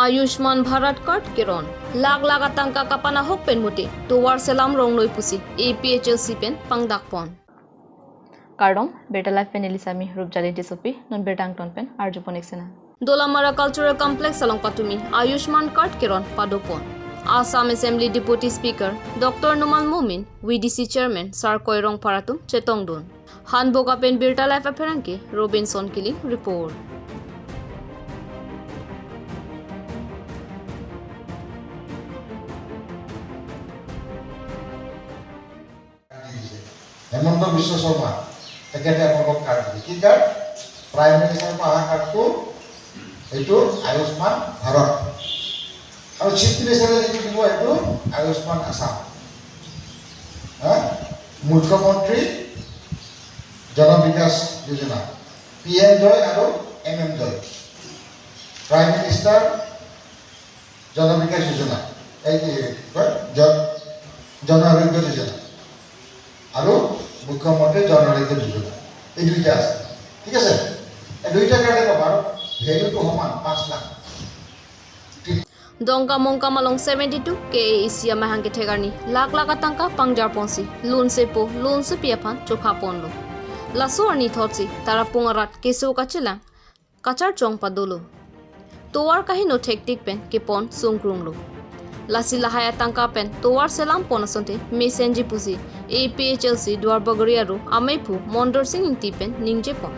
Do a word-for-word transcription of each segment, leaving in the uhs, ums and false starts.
Ayushman Bharat card keron, lakh lakh atangka kapanahok pen mute tovar selam rongnoi pusi A P H L C pen pangdakpon. Kardom, Birta Live pen neli Sami Rupjali Tissopi, non birta angton pen arjupon ek sena. Dolamara Cultural Complex along patumi Ayushman card keron padopon. Assam Assembly Deputy Speaker Doctor Numal Momin, V D C Chairman Sarkoi Rongphar atum chetongdun. Hanboka pen Birta Live apherangke Robinson Killing report. Hemanta Biswa Sarma, তেখেতে আপোনালোকক কাৰ্ড দিছে। কি card? Prime মিনিষ্টাৰৰ পৰা অহা কাৰ্ডটো, এইটো আয়ুষ্মান ভাৰত। আৰু চিফ মিনিষ্টাৰে যিটো দিব, এইটো আয়ুষ্মান আছাম। হা? মুখ্যমন্ত্ৰী জন বিকাশ যোজনা, পি এম জয় আৰু এম এম জয়। প্ৰাইম মিনিষ্টাৰ জন বিকাশ যোজনা, এই কি কয়, জন, জন আৰোগ্য যোজনা আৰু মুখ্যমন্ত্ৰী জন আৰোগ্য যোজনা, এই দুইটা আছে। ঠিক আছে, এই দুইটা কাৰ্ডে পাব আৰু ভেলুটো সমান, পাঁচ lakh. Dongkamukam along seventy-two K A A C amahang kethek arni lakh lakh atangka pangjarponsi lunsepo lunsepi aphan chokhaponlo. Laso arni thotsi Tarapung arat keso kachelang kacharchong padolo. Tovar kaheno thektik pen kepon sungkrunglo. Lasi lahai atangka pen tovar selampon asonte mesenji pusi A P H L C Duarbagori aru ameiphu Mondor Sing Ingti pen ningjepon.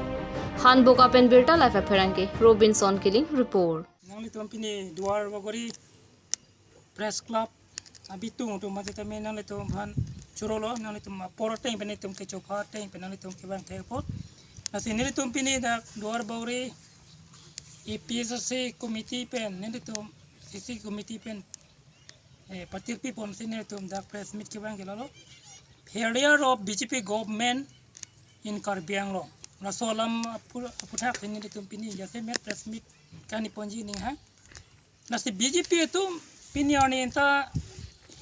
Hanboka pen Birta Live apherangke Robinson Killing report. Nanglitum pini Duarbagori Press Club abitung atum mate tame nanglitum aphan chorolo, nanglitum apor ateng pen itum kechopha ateng pen nanglitum kevang thekpo. Lasi nelitum pini dak Duarbagori A P H L C committee pen, nelitum C C committee pen, eh, patirpiponsi nelitum dak press meet kevang ke lalo. Failure of B J P government in Karbi Anglong. Laso alam apu-, aputhak nelitum pini jasemet press meet kani ponji ning ha. Lasi B J P atum pini arni anta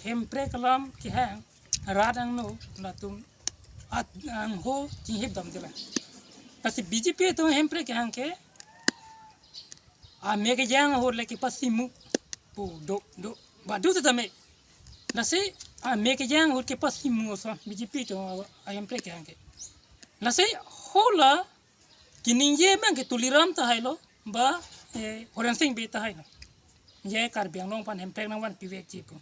Hemprek alam kehang, rat angno latum at angho chinghip damdela. Lasi B J P atum Hemprek kehang ke ame kejang ahut le kepasimu pu do do badu setame. Lasi ame kejang ahut kepasimu ason B J P atum a-, a-Hemprek kehang ke. Lasi hala keningje abang ke Tuliram tahai lo, ba, eh, Horen Sing Bey tahai lo. Je Karbi Anglong aphan Hemprek nangvanpi vekji pu.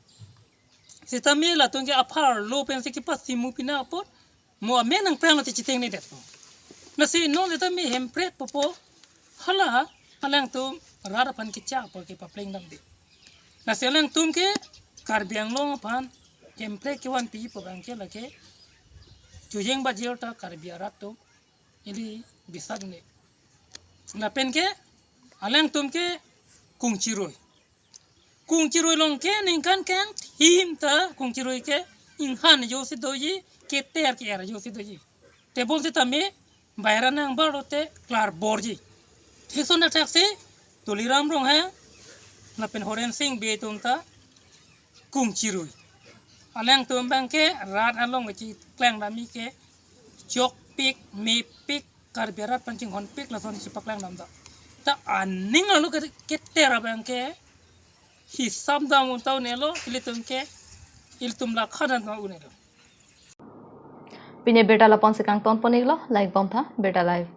Setame latum ke apharlo pensi kepasimu pina apot, mo ame nangprang lo te chiteng ni det pu. Lasi non setame Hemprek popo, hala, alangtum rat aphan kechak apot kepapleng damde. Lasi alangtum ke Karbi Anglong aphan Hemprek kevanpi pu abang ke lake chojeng bajir ta Karbi arat atum ili bisag ne. Lapen ke alangtum ke kungchirui. Kungchirui along ke ningkan keng thim ta kungchirui ke inghan ajosi doji, keter ke-er ajosi doji. Tebon setame baira nangbar lote klarborji. Thekson thakthak si Tuliram Ronghang lapen Horen Sing Bey atum ta kungchirui. Alangtum abang ke rat along kechikleng dami ke chokpik, mepik, Karbi arat aphan chinghonpik lason chipakleng dam ta. Ta aning arlo ke, keter abang ke hisap dam un ta un-elo, ilitum ke, ilitum lakha dam un-elo. Pini birta lapu-an si kangtonpon-iklo, like bomtha, Birta Live.